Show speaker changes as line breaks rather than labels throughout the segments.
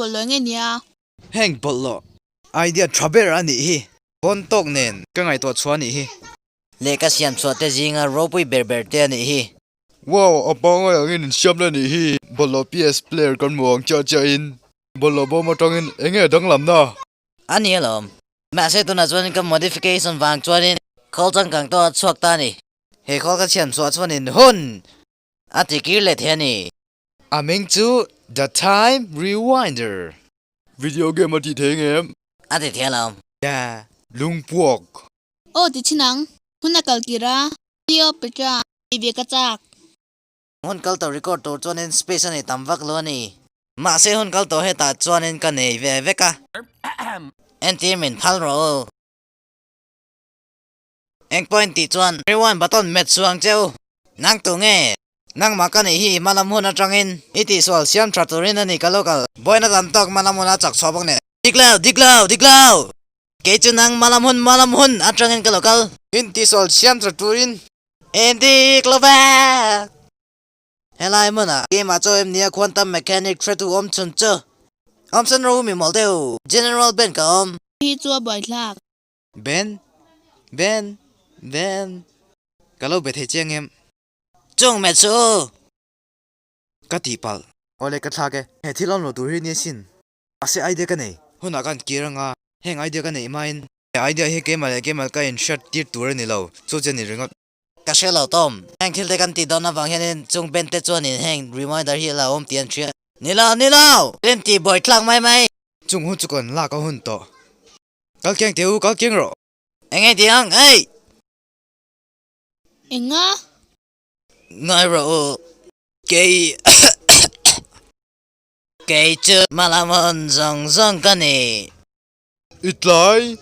bawlhhlawh nge nia?
Heng bawlhhlawh idea tha ber a nih hi. Pawn tawk nen ka ngaihtuah chhuah a nih hi.
Lehkha siam chhuah te zinga ropui ber ber te a nih hi.
Wow, a pangai angin in siam la nih hi. Bawlhhlawh PS player kan hmu ang chiah chiah in bawlhhlawh bawm atangin eng nge danglamna?
A ni alawm. Mahse tunah chuanin ka modification vang chuanin khawl changkang tawh a chhuak ta a ni. He khawl ka chhiam chhuah chuanin hun a ti kir leh thei a ni.
A hming chu The Time Rewinder.
Video game a ti thei ngem?
A ti thei alawm.
Yeah.
Lungpuak.
Aw ti chin ang. Hun a kal kir a. Cleopatra ei ve ka chak.
Hun kal tawh record tur chuanin space a nei tam vak lo a ni. Mahse hun kal tawh hetah chuanin ka nei ve vek a. Entir min phal rawh u. Eng point tih chuan rewind button hmet suh ang che u. Nang tu nge? Nangmah ka nih hi i hmalam hun atangin i tihsual siam tha turin a ni ka lo kal. Buaina tam tawk hmalam hun a chak chhuah bawk nen. Dik lo! Dik lo! Dik lo! Kei chu nang hmalam hun hmalam hun atangin ka lo kal.
In tihsual siam tha turin.
In dik lo vek! Helai hmunah keimah chaw em nia quantum mechanic hretu awm chhun chu awmsan ro mi mawlh deuh General Ben ka awm.
Hi chu a buaithlak.
Ben, Ben, Ben, ka lo be thei chiang em?
Chung met suh u!
Ka tihpalh. Awle ka thlak e. He thil awm lo tur hi nia sin. Mahse idea ka nei. Hunah kan kir anga heng idea ka neih hmain he idea hi keimah leh keimah ka inhriat tir tur a ni lo, chu chu a ni ringawt.
Ka hre lo Tom. Heng thil te kan tih dawn avang hianin chung Ben te chuanin heng reminder hi a la awm tih an hria. Ni lo, ni lo! Rin tih buai thlak mai mai.
Chung hun chu kan lak a hun tawh. Kal kiang teh u, kal kiang rawh.
Eng nge tih ang, hey!
Enga?
Ngai rawh u, kei kei chu hmalam hun zawng zawng ka ni.
I tlai.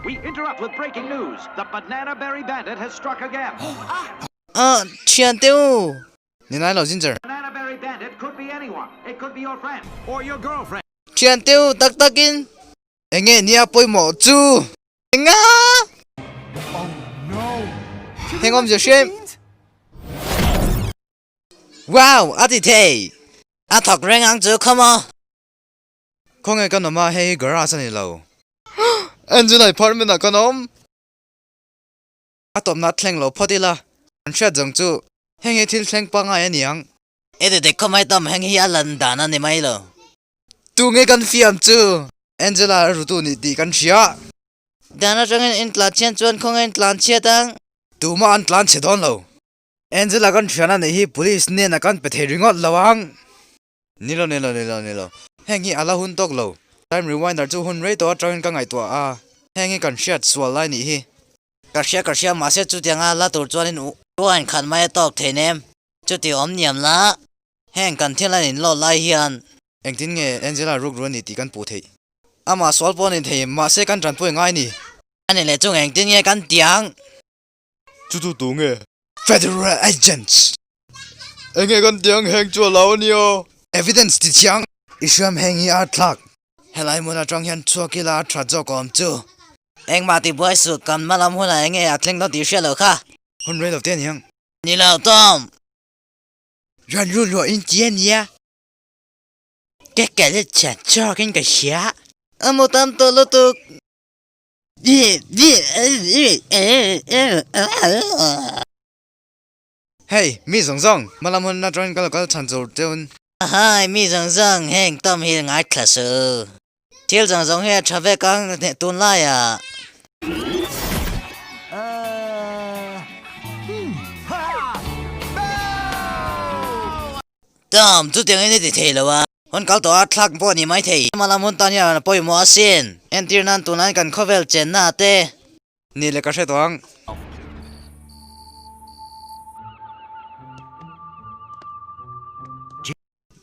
We interrupt with breaking news. The Banana Berry Bandit has struck again.
Ah, thian te u!
Ni nai lo Ginger.
Banana Berry Bandit could be anyone. It could be your friend or your girlfriend.
Thian te u, tak takin.
Enge nia pawimawh chu? Enga! Heng awmzia hriam.
Wow, a ti thei! A thawk reng ang chu, come on!
Khawnge kan awm a, hei hi garage a ni lo. Angela apartment ah kan awm. A tawpna thleng lo phawt ila. Kan hriat zawng chu heng hi thil thleng pangngai a ni ang.
I ti dik khawmai tam, heng hi a lan dan a ni mai lo.
Tunge kan fiam chu? Angela a rutu nih tih kan hria.
Dan atangin in tlan chhian chuan khawnge in tlan chhiat ang?
Tumah an tlan chhe dawn lo. Angela kan hriana nih hi police hnenah kan pe thei ringawt lo ang. Ni lo, ni lo, ni lo, ni lo. Heng hi a la hun tawk lo. Time rewinder chu hun rei tawh atangin ka ngaihtuah a, heng hi kan hriat sual lai nih hi.
Ka hria, ka hria, mahse chutianga la tur chuanin u a inkhat mai a tawk thei nem. Chuti awm niam la, heng kan thil an inlawt lai hian.
Engtin nge Angela rukru a ni tih kan puh theih? Amah sual pawh a ni thei, mahse kan tanpui ngai ni.
A ni leh chung engtin nge kan ti ang?
Chu chu tu nge?
Federal Agents!
Enge kan ti ang heng chu a lo a nia.
Evidence ti chiang. I hriam heng hi a thlak. Helai hmun atang hian chhuak ila a that zawk awm chu.
Engmah ti buai suh, kan hma lam hunah enge a thleng dawn tih hriat loh kha.
Hun rei lo te a ni ang.
Ni lo Tom!
Rawn lut luah in ti a nia.
Ka kal a chhan chawk in ka hria. A mu tam tawh lutuk.
Hey, mi zawng zawng, hmalam hun atangin ka lo kal chhan tur teun.
Hi, mi zawng zawng, heng Tom hi ngaithla suh. Thil zawng zawng hi a tha vek ang tunlaiah. Tom, chutiangin i ti thei lo a. Hun kal tawh a thlak pawh a ni maithei. Hmalam hun tan hian a pawimawh asin. Entir nan tunlaiin kan khawvel chenna te.
Ni le ka hre tawh ang.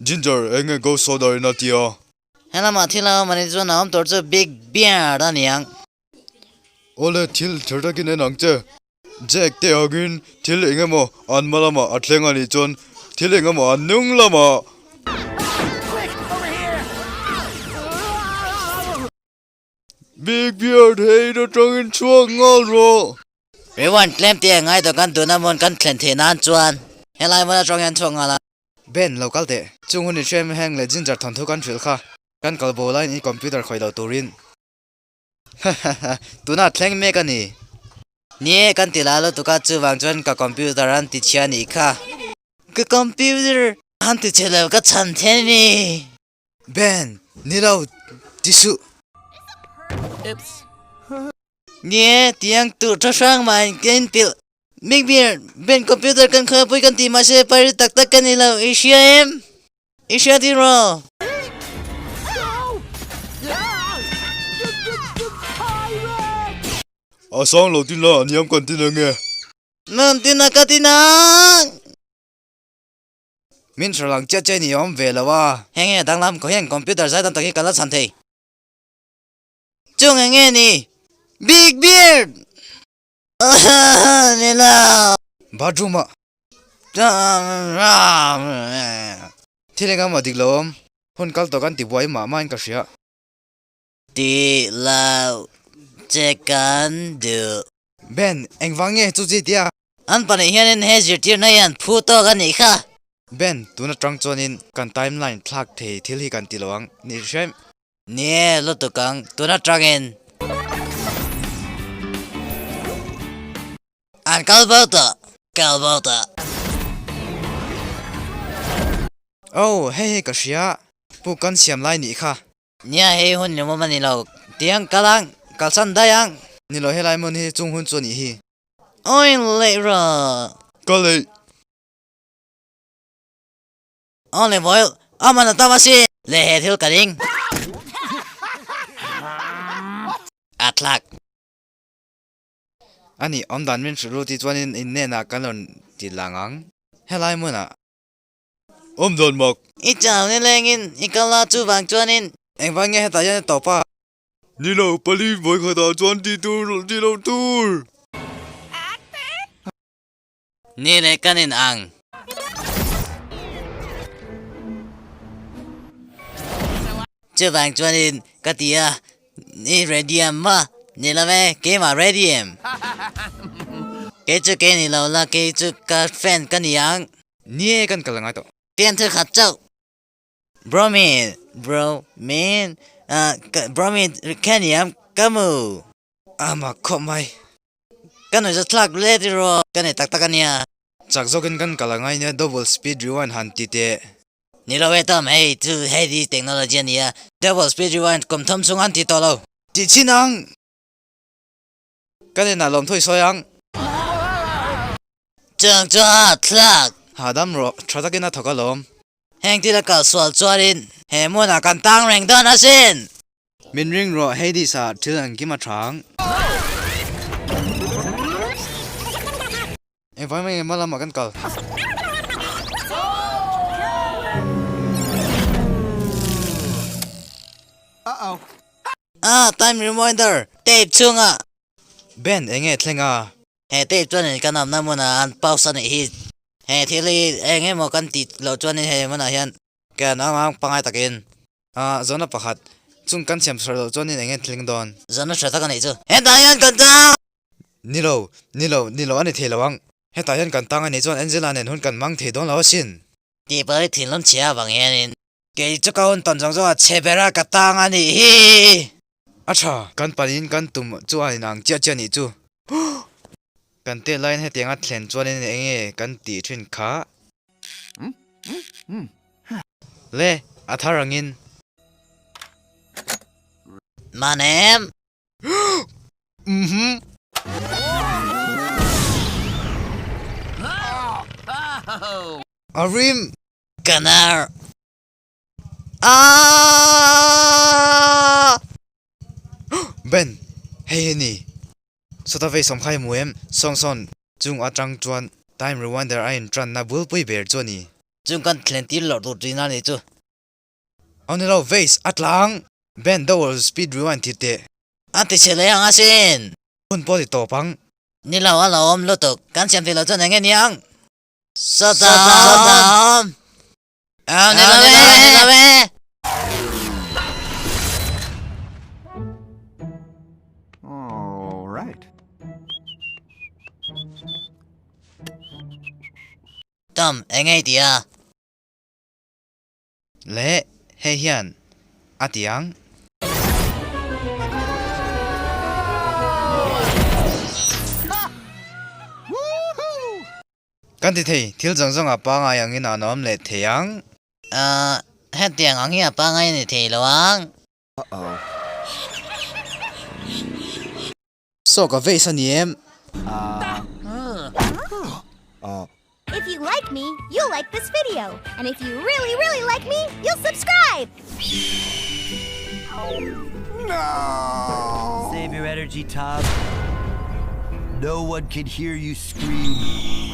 Ginger, eng nge ghost soda in a ti a?
Helamah thil a awm a ni chuan a awm tur chu Big Bear a ni ang.
Awle, thil ther takin en ang che. Jack te angin thil eng emaw an hma lamah a thleng a nih chuan thil eng emaw an hnung lamah. Big Beard hei atangin chhuak nghal rawh.
Rewind tlem te ngai tawh kan tuna hmun kan thlen theih nan chuan helai hmun atang hian chhuak nghal a.
Ben, lo kal teh. Chung hun i hrem heng leh Ginger thawnthu kan hrilh kha. Kan kal bo laiin i computer khawih lo turin. Hahaha, tunah thleng mek a ni.
Ni e, kan ti la lutuk a, chuvang chuan ka computer an ti chhia nih kha. Ka computer an ti chhe lo ka chhan the ni.
Ben, ni lo, ti suh.
Ni e, tiang tur tha hrang mah in ka inpilh. Big Bear, Ben computer kan khawpui kan tih mahse pari tak tak ka ni lo, i hria em? I hria tih rawh.
A sang lo tin la, a niam kan tin ange.
Nan tin a ka tin ang.
Min hre lang chiah chiah ni awm ve lo a.
Heng nge danglam ko hian computer zai tam tak hi ka la chhan thei. Chung eng nge ni? Big Beard! Ni lo.
Bathroom ah. Thil eng emaw dik lo awm. Hun kal tawh kan ti buai mah mah in ka hria.
Ti lo che kan duh.
Ben, engvang nge chu chi tia?
An pahnih hianin he zirtirna hi an phu tawk a nih kha.
Ben, tun atang chuanin kan timeline thlak thei thil hi kan ti lo ang. Ni hriaim.
Ni e, lutuk ang, tun atangin. An kal bo tawh, kal bo tawh.
Oh, hei hei ka hria, puk kan siam lai nih kha.
Nia, hei hun lawmawm a ni lo, tiang kal ang, kalsan daih ang.
Ni lo, helai hmun hi chung hun chu a nih hi.
Awi leh rawh.
Ka leh.
Olive oil a man a tam a si le he thil ka ding a thlak.
A nih awm dan min hrilh ru tih chuanin in hnenah kan rawn ti lang ang helai hmunah.
Awm dan mak.
I chau nilengin i kal a chuvang chuanin.
Engvang nge hetah hian i tawp a?
Ni lo, pali vawi khatah chuan ti tur ti lo tur.
Ni leh kan in ang. Chuvang chuanin ka ti a, i ready em ma? Ni lo e, keimah ready em? Kei chu kei ni lo la, kei chu ka friend ka ni ang.
Ni e, kan kal angai tawh.
Pian thil khat chauh. Bromine, bromine, ah, bromine kha ni ang ka mu.
A mak khawp mai.
Ka nuih chu thlak let i rawh. Ka nei tak tak a nia.
Chak zawkin kan kal angai nia double speed rewind han ti teh.
Ni lo e Tom, hei chu heavy technology a nia. Double speed rewind kum thum chhung an ti tawh lo.
Tih chin ang. Kan inah lawm thawi sawi ang.
Chung chu a thlak.
Hahdam rawh, tha takin a thawk alawm.
Heng thil a kal sual chuanin he hmunah kan tang reng dawn asin.
Min ring rawh Hades ah thil an kim a thang. Engvang mai nge hma lamah kan kal.
Ah, time reminder, tape chhungah.
Ben, enge thleng a?
He tape chuanin kan awmna hmunah an pause a nih hi. He thil hi eng emaw kan tih loh chuanin he hmunah hian kan awm ang pangngai takin.
Ah, zawhna pakhat. Chung kan siam chhuah loh chuanin eng nge thleng dawn?
Zawhna hre tak a nih chu. Hetah hian kan tang!
Ni lo, ni lo, ni lo a ni thei lo ang. Hetah hian kan tang a nih chuan Angela nen hun kan mang thei dawn lo asin.
Tih pawh hi thinlung chhia avang hianin. Kei chu ka hun tawn zawng zawng a chhe ber a, ka tang a nih hi!
A tha, kan panin kan tum chu a inang chiah chiah nih chu. Kan tet laiin hetianga thlen chuanin eng nge kan tih thin kha? Le, a thar angin.
Man em?
Uhmm. A rim!
Kanar! Aaaa!
Ben, hei hi ni. Sawta vei sawm kha i hmu em? Sawng sawn chung atang chuan time rewinder a intranna bulpui ber chu a ni.
Chung kan thlen tir loh tur tihna a nih chu.
Aw ni lo, vase a tlang! Ben, double speed rewind thil teh.
A ti chhe leh ang asin!
Hun pawh ti tawp ang.
Ni lo, a lo awm lutuk. Kan siam thei lo chuan eng nge niang? Sawta awm! Aw ni lo e! Tom, eng nge i tih a?
Le, hei hian a ti ang. Kan ti thei, thil zawng zawng a pangai angin an awm leh thei ang.
Ahh, hetiang ang hi a pangai a ni thei lo ang.
Saw ka vase a ni em?
If you like me, you'll like this video. And if you really, really like me, you'll subscribe!
Save your energy, Tom. No one can hear you scream.